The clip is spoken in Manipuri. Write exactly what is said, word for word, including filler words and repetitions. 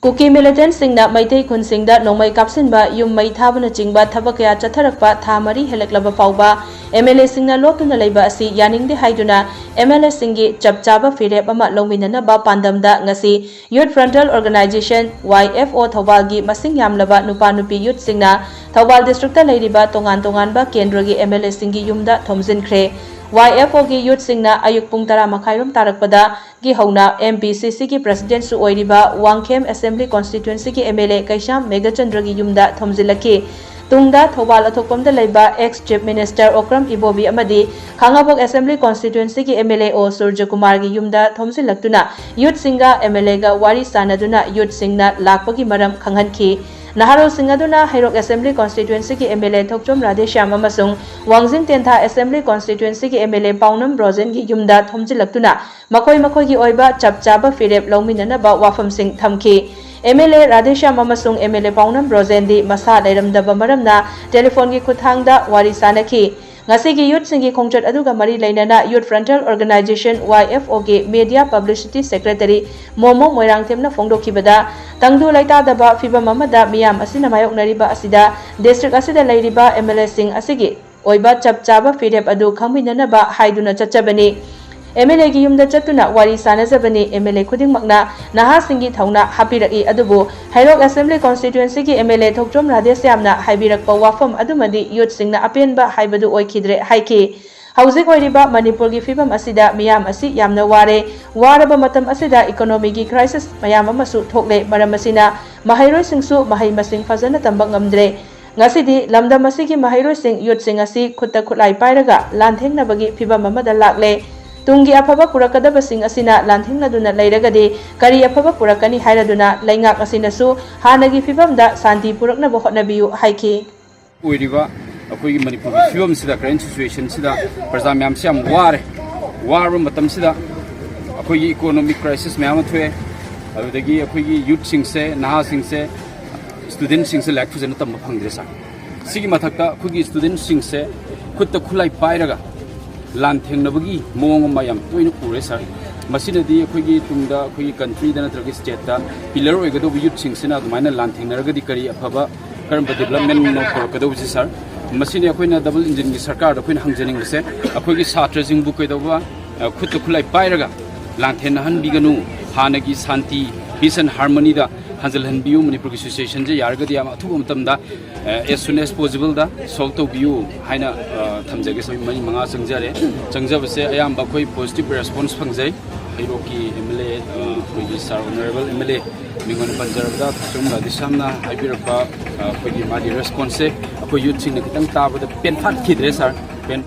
ꯀꯨꯀꯤ ꯃꯤꯂꯤꯇꯦꯟꯠꯁꯤꯡꯅ ꯃꯩꯇꯩ ꯈꯨꯟꯁꯤꯡꯗ ꯅꯣꯡꯃꯩ ꯀꯥꯞꯁꯤꯟꯕ, ꯌꯨꯝ ꯃꯩ ꯊꯥꯕꯅꯆꯤꯡꯕ ꯊꯕꯛ ꯀꯌꯥ ꯆꯠꯊꯔꯛꯄ ꯊꯥ ꯃꯔꯤ ꯍꯦꯜꯂꯛꯂꯕ ꯐꯥꯎꯕ ꯑꯦꯝ ꯑꯦꯜ ꯑꯦꯁꯤꯡꯅ ꯂꯣꯠꯇꯨꯅ ꯂꯩꯕ ꯑꯁꯤ ꯌꯥꯅꯤꯡꯗꯦ ꯍꯥꯏꯗꯨꯅ ꯑꯦꯝ ꯑꯦꯜ ꯑꯦꯁꯤꯡꯒꯤ ꯆꯞ ꯆꯥꯕ ꯐꯤꯔꯦꯞ ꯑꯃ ꯂꯧꯃꯤꯟꯅꯅꯕ ꯄꯥꯟꯗꯝꯗ ꯉꯁꯤ Youth Frontal Organisation, ꯋꯥꯏ ꯑꯦꯐ ꯑꯣ, ꯊꯧꯕꯥꯜꯒꯤ ꯃꯁꯤꯡ ꯌꯥꯝꯂꯕ ꯅꯨꯄꯥ ꯅꯨꯄꯤ ꯌꯨꯠꯁꯤꯡꯅ ꯊꯧꯕꯥꯜ ꯗꯤꯁꯇ꯭ꯔꯤꯛꯇ ꯂꯩꯔꯤꯕ ꯇꯣꯉꯥꯟ ꯇꯣꯉꯥꯟꯕ ꯀꯦꯟꯗ꯭ꯔꯒꯤ ꯑꯦꯝ ꯑꯦꯜ ꯑꯦꯁꯤꯡꯒꯤ ꯌꯨꯝꯗ ꯊꯣꯝꯖꯤꯟꯈ꯭ꯔꯦ꯫ ꯋꯥꯏ ꯑꯦꯐ ꯑꯣꯒꯤ ꯌꯨꯠꯁꯤꯡꯅ ꯑꯌꯨꯛ ꯄꯨꯡ ꯇꯔꯥ ꯃꯈꯥꯏꯔꯣꯝ ꯇꯥꯔꯛꯄꯗ ꯒꯤ ꯍꯧꯅ ꯑꯦꯝ ꯄꯤ ꯁꯤ ꯁꯤꯒꯤ ꯄ꯭ꯔꯁꯤꯗꯦꯟꯠꯁꯨ ꯑꯣꯏꯔꯤꯕ ꯋꯥꯡꯈꯦꯝ ꯑꯦꯁꯦꯝꯕ꯭ꯂꯤ ꯀꯣꯟꯁꯇꯤꯇ꯭ꯋꯦꯟꯁꯤꯒꯤ ꯑꯦꯝ ꯑꯦꯜ ꯑꯦ ꯀꯩꯁꯥꯝ ꯃꯦꯘꯆꯟꯗ꯭ꯔꯒꯤ ꯌꯨꯝꯗ ꯊꯣꯝꯖꯤꯜꯂꯛꯈꯤ꯫ ꯇꯨꯡꯗ ꯊꯧꯕꯥꯜ ꯑꯊꯣꯛꯄꯝꯗ ꯂꯩꯕ ex Chief Minister ꯑꯣꯀ꯭ꯔꯝ ꯏꯕꯣꯕꯤ ꯑꯃꯗꯤ ꯈꯥꯉꯕꯣꯛ ꯑꯦꯁꯦꯝꯕ꯭ꯂꯤ ꯀꯣꯟꯁꯇꯤꯇ꯭ꯋꯦꯟꯁꯤꯒꯤ ꯑꯦꯝ ꯑꯦꯜ ꯑꯦ ꯑꯣ ꯁꯨꯔꯖꯀꯨꯃꯥꯔꯒꯤ ꯌꯨꯝꯗ ꯊꯣꯝꯖꯤꯜꯂꯛꯇꯨꯅ ꯌꯨꯠꯁꯤꯡꯒ ꯑꯦꯝ ꯑꯦꯜ ꯑꯦꯒ ꯋꯥꯔꯤ ꯁꯥꯅꯗꯨꯅ ꯌꯨꯠꯁꯤꯡꯅ ꯂꯥꯛꯄꯒꯤ ꯃꯔꯝ ꯈꯪꯍꯟꯈꯤ꯫ ꯅꯍꯥꯔꯣꯜꯁꯤꯡ ꯑꯗꯨꯅ ꯍꯩꯔꯣꯛ ꯑꯦꯁꯦꯝꯕ꯭ꯂꯤ ꯀꯣꯟꯁꯇꯤꯇ꯭ꯋꯦꯟꯁꯤꯒꯤ ꯑꯦꯝ ꯑꯦꯜ ꯑꯦ ꯊꯣꯛꯆꯣꯝ ꯔꯥꯙꯦꯁ꯭ꯌꯥꯝ ꯑꯃꯁꯨꯡ ꯋꯥꯡꯖꯤꯡ ꯇꯦꯟꯊꯥ ꯑꯦꯁꯦꯝꯕ꯭ꯂꯤ ꯀꯣꯟꯁꯇꯤꯇ꯭ꯋꯦꯟꯁꯤꯒꯤ ꯑꯦꯝ ꯑꯦꯜ ꯑꯦ ꯄꯥꯎꯅꯝ ꯕ꯭ꯔꯣꯖꯦꯟꯒꯤ ꯌꯨꯝꯗ ꯊꯣꯝꯖꯤꯜꯂꯛꯇꯨꯅ ꯃꯈꯣꯏ ꯃꯈꯣꯏꯒꯤ ꯑꯣꯏꯕ ꯆꯞ ꯆꯥꯕ ꯐꯤꯔꯦꯞ ꯂꯧꯃꯤꯟꯅꯅꯕ ꯋꯥꯐꯝꯁꯤꯡ ꯊꯝꯈꯤ꯫ ꯑꯦꯝ ꯑꯦꯜ ꯑꯦ ꯔꯥꯙꯦꯁ꯭ꯌꯥꯝ ꯑꯃꯁꯨꯡ ꯑꯦꯝ ꯑꯦꯜ ꯑꯦ ꯄꯥꯎꯅꯝ ꯕ꯭ꯔꯣꯖꯦꯟꯗꯤ ꯃꯁꯥ ꯂꯩꯔꯝꯗꯕ ꯃꯔꯝꯅ ꯇꯦꯂꯤꯐꯣꯟꯒꯤ ꯈꯨꯠꯊꯥꯡꯗ ꯋꯥꯔꯤ ꯁꯥꯅꯈꯤ꯫ ꯉꯁꯤꯒꯤ ꯌꯨꯠꯁꯤꯡꯒꯤ ꯈꯣꯡꯆꯠ ꯑꯗꯨꯒ ꯃꯔꯤ ꯂꯩꯅꯅ Youth Frontal Organisation, ꯋꯥꯏ ꯑꯦꯐ ꯑꯣꯒꯤ media publicity secretary ꯃꯣꯃꯣ ꯃꯣꯏꯔꯥꯡꯊꯦꯝꯅ ꯐꯣꯡꯗꯣꯛꯈꯤꯕꯗ, ꯇꯪꯗꯨ ꯂꯩꯇꯥꯗꯕ ꯐꯤꯚꯝ ꯑꯃꯗ ꯃꯤꯌꯥꯝ ꯑꯁꯤꯅ ꯃꯥꯌꯣꯛꯅꯔꯤꯕ ꯑꯁꯤꯗ district ꯑꯁꯤꯗ ꯂꯩꯔꯤꯕ ꯑꯦꯝ ꯑꯦꯜ ꯑꯦꯁꯤꯡ ꯑꯁꯤꯒꯤ ꯑꯣꯏꯕ ꯆꯞ ꯆꯥꯕ ꯐꯤꯔꯦꯞ ꯑꯗꯨ ꯈꯪꯃꯤꯟꯅꯅꯕ ꯍꯥꯏꯗꯨꯅ ꯆꯠꯆꯕꯅꯤ꯫ ꯑꯦꯝ ꯑꯦꯜ ꯑꯦꯒꯤ ꯌꯨꯝꯗ ꯆꯠꯇꯨꯅ ꯋꯥꯔꯤ ꯁꯥꯅꯖꯕꯅꯤ꯫ ꯑꯦꯝ ꯑꯦꯜ ꯑꯦ ꯈꯨꯗꯤꯡꯃꯛꯅ ꯅꯍꯥꯁꯤꯡꯒꯤ ꯊꯧꯅꯥ ꯍꯥꯞꯄꯤꯔꯛꯏ, ꯑꯗꯨꯕꯨ ꯍꯩꯔꯣꯛ ꯑꯦꯁꯦꯝꯕ꯭ꯂꯤ ꯀꯣꯟꯁꯇꯤꯇ꯭ꯋꯦꯟꯁꯤꯒꯤ ꯑꯦꯝ ꯑꯦꯜ ꯑꯦ ꯊꯣꯛꯆꯣꯝ ꯔꯥꯙꯦꯁ꯭ꯌꯥꯝꯅ ꯍꯥꯏꯕꯤꯔꯛꯄ ꯋꯥꯐꯝ ꯑꯗꯨꯃꯗꯤ ꯌꯨꯠꯁꯤꯡꯅ ꯑꯄꯦꯟꯕ ꯍꯥꯏꯕꯗꯨ ꯑꯣꯏꯈꯤꯗ꯭ꯔꯦ ꯍꯥꯏꯈꯤ꯫ ꯍꯧꯖꯤꯛ ꯑꯣꯏꯔꯤꯕ ꯃꯅꯤꯄꯨꯔꯒꯤ ꯐꯤꯕꯝ ꯑꯁꯤꯗ ꯃꯤꯌꯥꯝ ꯑꯁꯤ ꯌꯥꯝꯅ ꯋꯥꯔꯦ꯫ ꯋꯥꯔꯕ ꯃꯇꯝ ꯑꯁꯤꯗ economy ꯒꯤ crisis ꯃꯌꯥꯝ ꯑꯃꯁꯨ ꯊꯣꯛꯂꯦ꯫ ꯃꯔꯝ ꯑꯁꯤꯅ ꯃꯍꯩꯔꯣꯏꯁꯤꯡꯁꯨ ꯃꯍꯩ ꯃꯁꯤꯡ ꯐꯖꯅ ꯇꯝꯕ ꯉꯝꯗ꯭ꯔꯦ꯫ ꯉꯁꯤꯗꯤ ꯂꯝꯗꯝ ꯑꯁꯤꯒꯤ ꯃꯍꯩꯔꯣꯏꯁꯤꯡ, ꯌꯨꯠꯁꯤꯡ ꯑꯁꯤ ꯈꯨꯠꯇ ꯈꯨꯠꯂꯥꯏ ꯄꯥꯏꯔꯒ ꯂꯥꯟꯊꯦꯡꯅꯕꯒꯤ ꯐꯤꯕꯝ ꯑꯃꯗ ꯂꯥꯛꯂꯦ꯫ ꯇꯨꯡꯒꯤ ꯑꯐꯕ ꯄꯨꯔꯛꯀꯗꯕꯁꯤꯡ ꯑꯁꯤꯅ ꯂꯥꯟꯊꯦꯡꯅꯗꯨꯅ ꯂꯩꯔꯒꯗꯤ ꯀꯔꯤ ꯑꯐꯕ ꯄꯨꯔꯛꯀꯅꯤ ꯍꯥꯏꯔꯗꯨꯅ ꯂꯩꯉꯥꯛ ꯑꯁꯤꯅꯁꯨ ꯍꯥꯟꯅꯒꯤ ꯐꯤꯕꯝꯗ ꯁꯥꯟꯇꯤ ꯄꯨꯔꯛꯅꯕ ꯍꯣꯠꯅꯕꯤꯌꯨ ꯍꯥꯏꯈꯤ꯫ ꯑꯣꯏꯔꯤꯕ ꯑꯩꯈꯣꯏꯒꯤ ꯃꯅꯤꯄꯨꯔꯒꯤ ꯐꯤꯕꯝꯁꯤꯗ, current situation ꯁꯤꯗ ꯄ꯭ꯔꯖꯥ ꯃꯌꯥꯝꯁꯤ ꯌꯥꯝ ꯋꯥꯔꯦ꯫ ꯋꯥꯔꯕ ꯃꯇꯝꯁꯤꯗ ꯑꯩꯈꯣꯏꯒꯤ economic crisis ꯃꯌꯥꯝ ꯑꯃ ꯊꯣꯛꯑꯦ꯫ ꯑꯗꯨꯗꯒꯤ ꯑꯩꯈꯣꯏꯒꯤ ꯌꯨꯠꯁꯤꯡꯁꯦ, ꯅꯍꯥꯁꯤꯡꯁꯦ ꯁ꯭ꯇꯨꯗꯦꯟꯁꯤꯡꯁꯦ ꯂꯥꯏꯔꯤꯛ ꯐꯖꯅ ꯇꯝꯕ ꯐꯪꯗ꯭ꯔꯦ ꯁꯥꯔ꯫ ꯁꯤꯒꯤ ꯃꯊꯛꯇ ꯑꯩꯈꯣꯏꯒꯤ ꯁ꯭ꯇꯨꯗꯦꯟꯁꯤꯡꯁꯦ ꯈꯨꯠꯇ ꯈꯨꯠꯂꯥꯏ ꯄꯥꯏꯔꯒ ꯂꯥꯟꯊꯦꯡꯅꯕꯒꯤ ꯃꯑꯣꯡ ꯑꯃ ꯌꯥꯝ ꯇꯣꯏꯅ ꯎꯔꯦ ꯁꯥꯔ꯫ ꯃꯁꯤꯅꯗꯤ ꯑꯩꯈꯣꯏꯒꯤ ꯇꯨꯡꯗ ꯑꯩꯈꯣꯏꯒꯤ ꯀꯟꯇ꯭ꯔꯤꯗ ꯅꯠꯇ꯭ꯔꯒ ꯁ꯭ꯇꯦꯠꯇ ꯄꯤꯂꯔ ꯑꯣꯏꯒꯗꯧꯕ ꯌꯨꯠꯁꯤꯡꯁꯤꯅ ꯑꯗꯨꯃꯥꯏꯅ ꯂꯥꯟꯊꯦꯡꯅꯔꯒꯗꯤ ꯀꯔꯤ ꯑꯐꯕ, ꯀꯔꯝꯕ ꯗꯤꯕꯂꯞꯃꯦꯟꯅꯣ ꯄꯨꯔꯛꯀꯗꯧꯕꯁꯤ ꯁꯥꯔ? ꯃꯁꯤꯅꯤ ꯑꯩꯈꯣꯏꯅ ꯗꯕꯜ ꯏꯟꯖꯤꯟꯒꯤ ꯁꯔꯀꯥꯔꯗ ꯑꯩꯈꯣꯏꯅ ꯍꯪꯖꯅꯤꯡꯕꯁꯦ, ꯑꯩꯈꯣꯏꯒꯤ ꯁꯥꯇ꯭ꯔꯁꯤꯡꯕꯨ ꯀꯩꯗꯧꯕ, ꯑ, ꯈꯨꯠꯇ ꯈꯨꯠꯂꯥꯏ ꯄꯥꯏꯔꯒ ꯂꯥꯟꯊꯦꯡꯅꯍꯟꯕꯤꯒꯅꯨ, ꯍꯥꯟꯅꯒꯤ ꯁꯥꯟꯇꯤ, peace and harmonyꯗ ꯍꯟꯖꯤꯜꯍꯟꯕꯤꯌꯨ, ꯃꯅꯤꯄꯨꯔꯒꯤ ꯁꯤꯆꯨꯋꯦꯁꯟꯁꯦ ꯌꯥꯔꯒꯗꯤ ꯌꯥꯝ ꯑꯊꯨꯕ ꯃꯇꯝꯗ, ꯑ, as soon as possibleꯗ ꯁꯣꯜꯕ ꯇꯧꯕꯤꯌꯨ ꯍꯥꯏꯅ, ꯑ, ꯊꯝꯖꯒꯦ꯫ ꯁꯣꯏ ꯃꯔꯤ ꯃꯉꯥ ꯆꯪꯖꯔꯦ꯫ ꯆꯪꯖꯕꯁꯦ ꯑꯌꯥꯝꯕ ꯑꯩꯈꯣꯏ ꯄꯣꯖꯤꯇꯤꯚ ꯔꯦꯁꯄꯣꯟꯁ ꯐꯪꯖꯩ꯫ ꯍꯩꯔꯣꯛꯀꯤ ꯑꯦꯝ ꯑꯦꯜ ꯑꯦ, ꯑ, ꯑꯩꯈꯣꯏꯒꯤ ꯁꯥꯔ ꯑꯣꯅꯔꯦꯕꯜ ꯑꯦꯝ ꯑꯦꯜ ꯑꯦ ꯃꯤꯉꯣꯟꯗ ꯄꯟꯖꯔꯕꯗ ꯊꯥꯆꯨꯝ ꯔꯥꯙꯦꯁ꯭ꯌꯥꯝꯅ ꯍꯥꯏꯕꯤꯔꯛꯄ, ꯑ, ꯑꯩꯈꯣꯏꯒꯤ ꯃꯥꯒꯤ ꯔꯦꯁꯄꯣꯟꯁꯁꯦ ꯑꯩꯈꯣꯏ ꯌꯨꯠꯁꯤꯡꯅ ꯈꯤꯇꯪ ꯇꯥꯕꯗ ꯄꯦꯟꯐꯥꯠꯈꯤꯗ꯭ꯔꯦ ꯁꯥꯔ꯫ ꯄꯦꯟ-